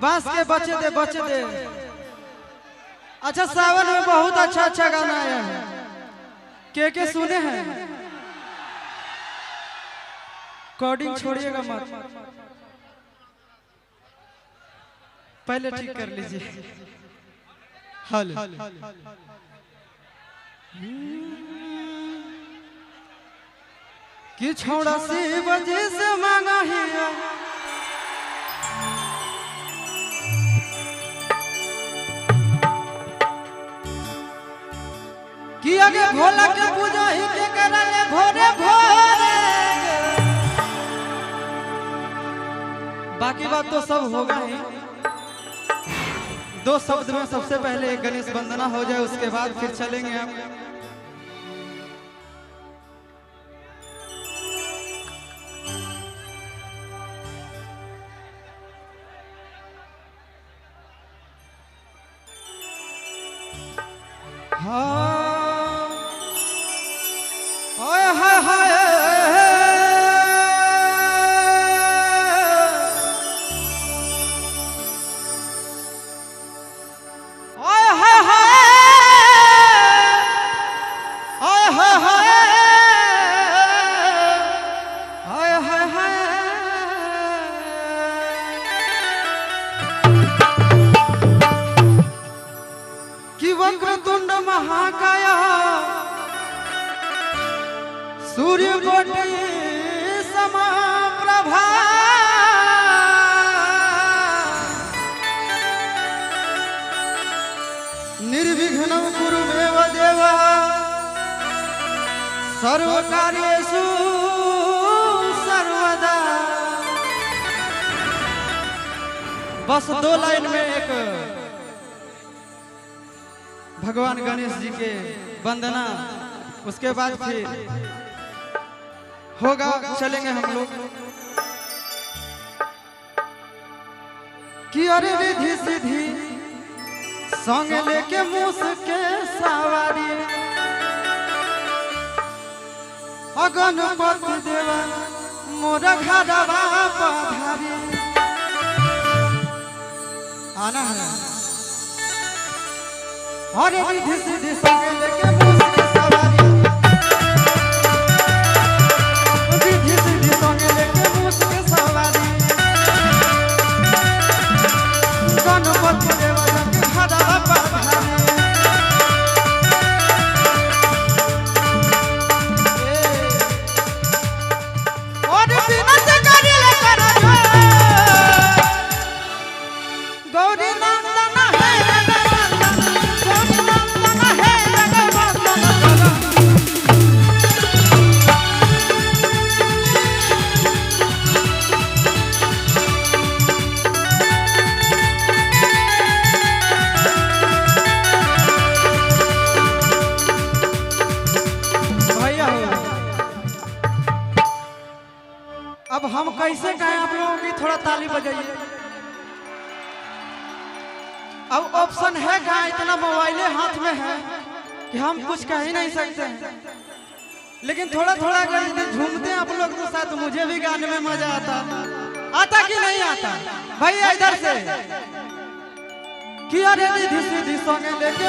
बांस के बचे दे बचे दे। अच्छा सावन में बहुत अच्छा अच्छा गाना आया है, के सुने हैं? रिकॉर्डिंग छोड़िएगा मत, पहले ठीक कर लीजिए। हेलो कि छोड़ा शिव जी से मांगा है कि आगे भोला के पूजा ही के करले भोरे भोरे। बाकी बात तो सब होगा ही। दो शब्द में सबसे पहले गणेश वंदना हो जाए, उसके बाद फिर चलेंगे हम। हाँ हाय हाय हाय वक्रतुंड महाकाय सूर्य कोटि समप्रभा निर्विघ्नं कुरु मे देव सर्वकार्येषु सर्वदा। बस दो लाइन में एक भगवान गणेश जी के वंदना, उसके बाद फिर होगा, चलेंगे हम लोग। कि अरे विधि सिद्धि संग लेके मूस के सवारी गणपति देवा मोरा घरवा पधारी। आना है अरे विधि सिद्धि संग लेके मूस के सवारी, विधि सिद्धि संग लेके मूस के सवारी गणपति देवा के घरवा पधारी। और बिना करिले कर गौरी नंदन है भैया। अब हम कैसे कहें आप लोगों की थोड़ा ताली बजाइए। अब ऑप्शन है कहाँ, इतना मोबाइल हाथ में है कि हम कुछ कह ही नहीं सकते हैं। लेकिन थोड़ा थोड़ा अगर यदि झूमते हैं आप लोग तो शायद मुझे भी गाने में मजा आता। आता कि नहीं आता भैया? इधर से कि अरे दीदी सीधी संग लेके